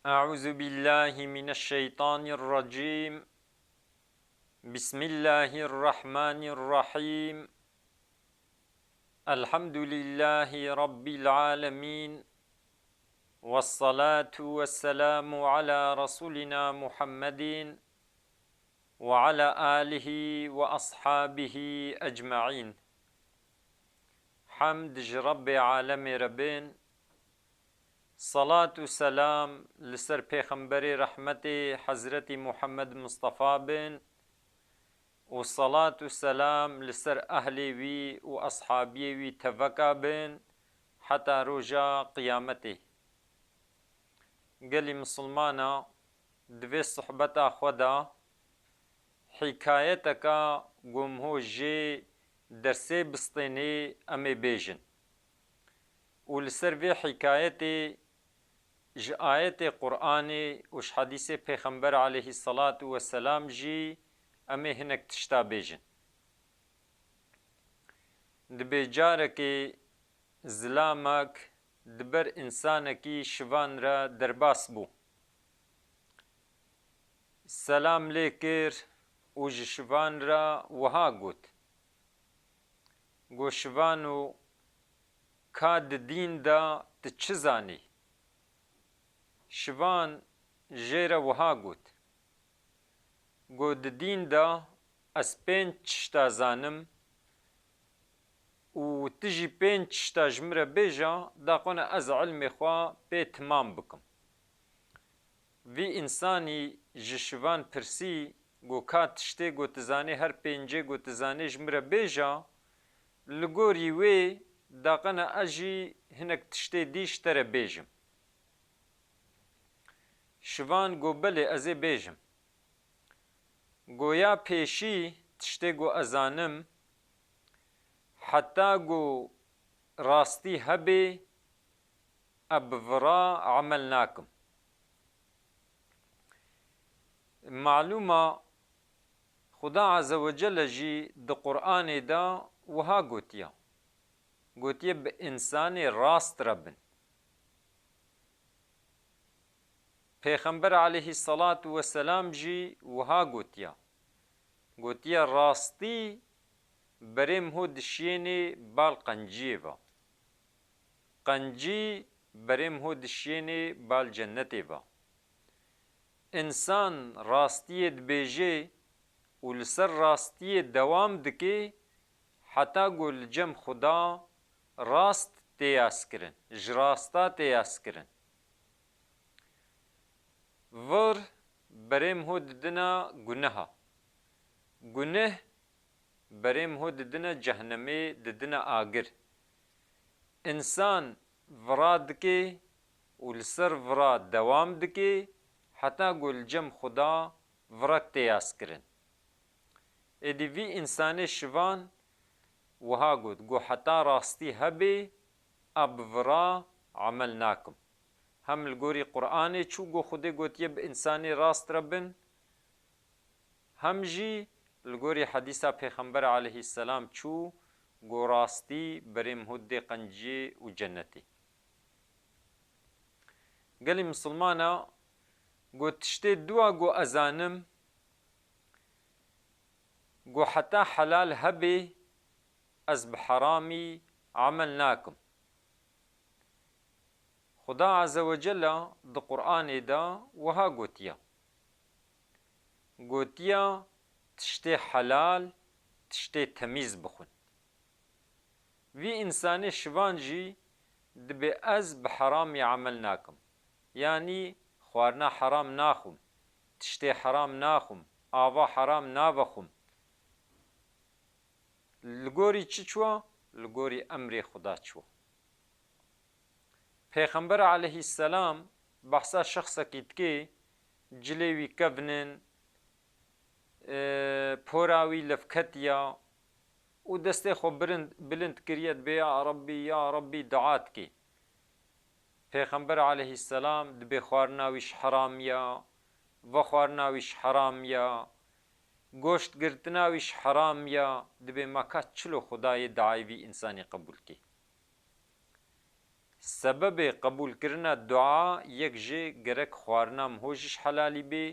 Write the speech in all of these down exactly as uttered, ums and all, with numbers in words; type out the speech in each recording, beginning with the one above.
أعوذ بالله من الشيطان الرجيم. بسم الله الرحمن الرحيم. الحمد لله رب العالمين. والصلاة والسلام على رسولنا محمد وعلى آله وأصحابه أجمعين. Hemd ji Rebbê alemê re bên. Salat û selam li ser Pêxemberê rehmetê Hezretî Muhammed Mustafa bin û salat û selam li ser ehlê wî û eshabiyê wî teveka bin heta roja qiyametê. Gelî misilmana, di vê sohbeta xwe de hîkayeteka ku min ho jê dersê bistênê em ê bêjin. Û li ser vê hîkayetê ji ayetê Qur'anê û ji hedîsê Pêxember aleyhisselatu vesselam jî em ê hinek tişta bêjin. Dibê carekê zilamek di ber însanekî şivan re derbas bû. Selam lê kir û ji şivan re wiha got, Got, Şivano, ka di dîn de tu çi zanî? Şivan jê re wiha got, Got, di dîn de ez pênc tişta zanim û tu jî pênc tişta ji min re bêje, da qone ez ilmê xwe pê timam bikim. Vî însanî ji şivan pirsî, got, Ka tiştê got tu zanê, her pêncê got tu zanê ji min re bêje, li gorî wê, da qene ez jî hinek tiştê dî ji te re bêjim. Şivan got, Belê, ez ê bêjim. Got, Ya pêşî tiştê got ez zanim, heta got rastî hebê, ez bi vira emel nakim. Malûma Xuda Azze ve Celle jî di Qur'anê de wiha gotiye. Gotiye, Bi însanê rast re bin. Pêxember aleyhisselatu vesselam jî wiha gotiye. Gotiye, Rastî berê min ho dişiyênê bal qenciyê ve. Qencî berê min ho dişiyênê bal cennetê ve. Însan rastiyê dibêje û li ser rastiyê dewam dike, heta ku li cem Xuda rast tê yaskirin, ji rasta tê yaskirin. Vir berê min ho didina guneha. Guneh berê min ho didine cehnemê, didine agir. Însan vira dike û li ser vira dewam dike, heta ku li cem Xuda virek tê yaskirin. Êdî vî însanê şivan wiha got, got, Heta rastî hebê, a bi vira emel nakim. Hem li gorî Qur'anê çû, got, Xwedê gotiye, Bi însanê rast re bin, hem jî li gorî hedîsa Pêxember aleyhisselam çû, got, Rastî berê min ho dê qenciyê û cennetê. Gelî misilmana, got, Tiştê dua got ez zanim, got, Heta helal hebê, ez bi heramî emel nakim. Xuda Azze ve Celle di Qur'anê de wiha gotiye. Gotiye, Tiştê helal, tiştê temîz bixwin. Vî însanê şivan jî dibê ez bi heramî emel nakim. Yanî xwarina heram naxwim, tiştê heram naxwim, ava heram navexwim. Li gorî çi çûwa? Li gorî emrê Xuda çûwa. Pêxember aleyhisselam behsa şexsekî dike, cilê wî kevn in, e, pora wî levketiya û destê xwe birind-, bilind kiriye, dibê, Ya Rebbî, ya Rebbî, dua dike. Pêxember aleyhisselam dibê xwarina wî ji heram ya, vexwarina wî ji heram ya, goşt girtina wî ji heram ya, dibê ma ka çilo Xwedayê duayê vî însanî qebûl kê. Sebebê qebûlkirina dua yek jê gerek xwarina miho jî ji helalî bê,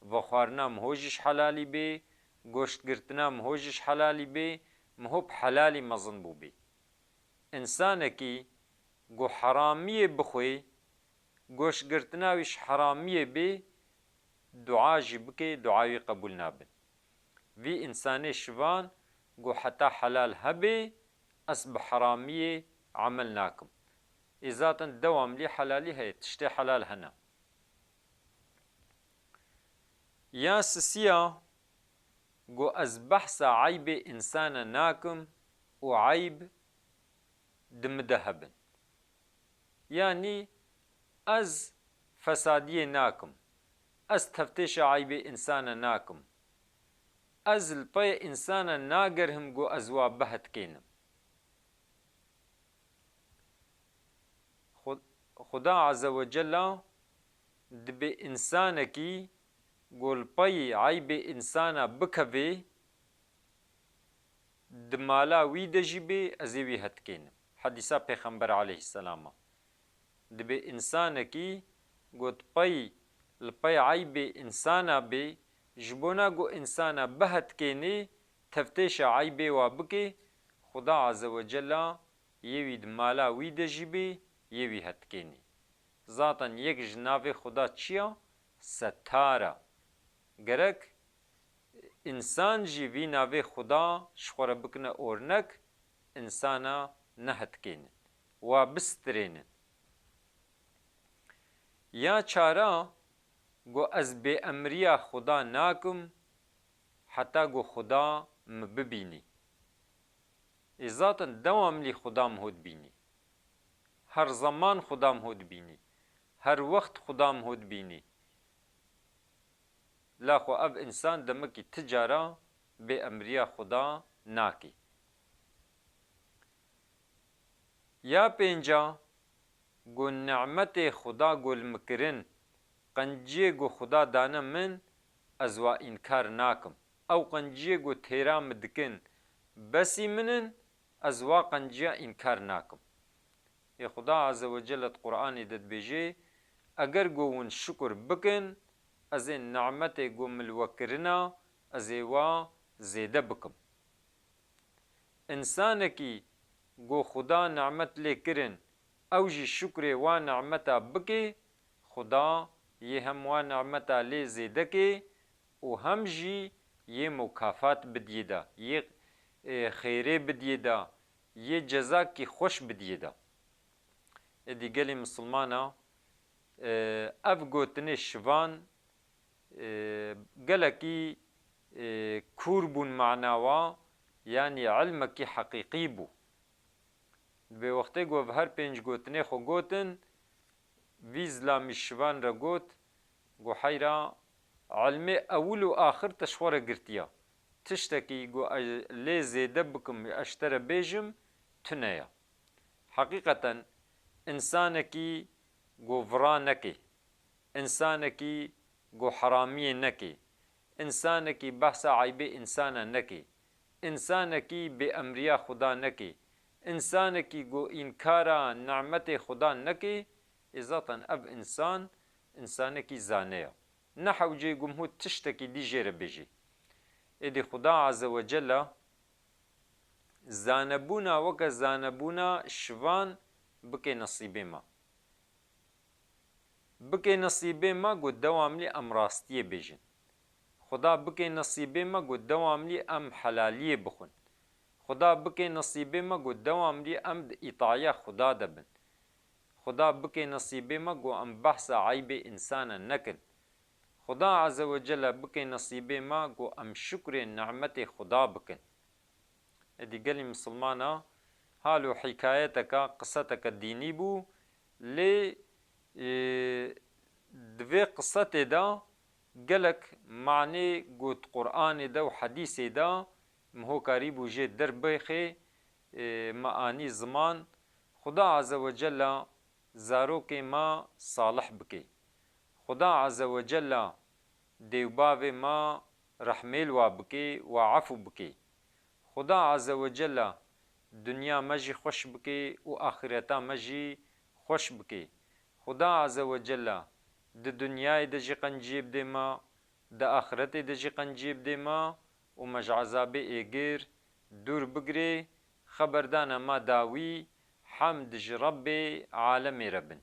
vexwarina miho jî ji helalî bê, goştgirtina miho jî ji helalî bê, miho bi helalî mezin bûbê. Însanekî ku heramiyê bixwê, goştgirtina wî ji heramiyê bê, dua jî bike, dua wî qebûl nabin. Vî însanê şivan ku heta helal hebe, ez bi heramiyê emel nakim. Ê zaten dewamlî helalî heye, tiştê helal hene. Ya sisiya ku ez behsa eybê însana nakim û eyb di min de hebin. Yanî ez fesadiyê nakim. Ez teftêşa eybê însana nakim. Ez li pey însana nagerhim ku ez wa bihetkênim. Xu-, Xuda Azze ve Cella dibê însanekî ku li pey eybê însana bikevê, di mala wî de jî bê, ez ê wî hetkênim. Hedîsa Pêxember aleyhisselama. Dibê însanekî ku di pey, li pey eybê însana bê, ji bona ku însana bihetkênê, teftêşa eybê wa bikê, Xuda Azze ve Cella yê wî di mala wî de jî bê, yê wî hetkênê. Zaten yek ji navê Xuda çi ya? Settar e. Gerek însan jî vî navê Xuda ji xwe re bikine ornek, însana nehetkênin, wa bistirênin. Ya çara ku ez bêemriya Xuda nakim, heta ku Xuda min bibînî. Ê zaten dewamlî Xuda min ho dibînî. Her zeman Xuda min ho dibînî. Her wext Xuda min ho dibînî. La xwe ev însan demekî ti cara bêemriya Xuda nakê. Ya pênca, ku nimetê Xuda ku li min kirin, qenciyê ku Xuda dane min, ez wa înkar nakim. Ew qenciyê ku têra min dikin, besî min in, ez wa qenciya înkar nakim. Ê Xuda Azze ve Celle di Qur'anê de dibêje, eger ku hûn şukur bikin, ez ê nimetê ku min li we kirina, ez ê wa zêde bikim. Însanekî ku Xuda nimet lê kirin, ew jî şukrê wa nimeta bike, Xuda yê hem wa nimeta lê zêde ke û hem jî yê mukafat bidiyê de, yê, e, xêrê bidiyê de, yê cezakî xweş bidiyê de. Êdî gelî misilmana, e, ev gotinê şivan, e, gelekî, e, kûr bûn mana wa, yanî ilmekî heqîqî bû. Dibê wextê ku ev her pênc gotinê xwe gotin, vî zilamî şivan re got, ku heyra ilmê ewil û axir te ji xwe re girtiya. Tiştekî ku ez lê zêde bikim, ez ji te re bêjim, tune ye. Heqîqeten, însanekî ku vira neke, însanekî ku heramiyê neke, însanekî behsa eybê însana neke, însanekî bêemriya Xuda neke, însanekî ku înkara nimetê Xuda neke, ê zaten ev însan, însanekî zane ye. Ne hewceyê ku min hû tiştekî dî jê re bêjî. Êdî Xuda Azze ve Celle zanebûna weke zanebûna şivan bike nesîbê me. Bike nesîbê me ku dewamlî em rastiyê bêjin. Xuda bike nesîbê me ku dewamlî em helaliyê bixwin. Xuda bike nesîbê me ku dewamlî em di îtaya Xuda de bin. Xuda bike nesîbê me ku em behsa eybê însana nekin. Xuda Azze ve Celle bike nesîbê me ku em şukrê nimetê Xuda bikin. Êdî gelî misilmana, hal û hîkayeteka, qiseteke dînî bû, lê, e, di vê qisetê de gelek manê got Qur'anê de û hedîsê de min hokarî bû jê derbêxê, e, me anî ziman. Xuda Azze ve Celle zarokê me salih bike. Xuda Azze ve Celle dêwbavê me rehmê li wa bike, wa efû bike. Xuda Azze ve Celle dinya me jî xweş bike û axireta me jî xweş bike. Xuda Azze ve Cella di dinyayê de jî qenciyê bidê me, di axiretê de jî qenciyê bidê me û me ji ezabê êgir dûr bigirê, xeberdana me dawî, hemd ji Rebbê alemê re bin.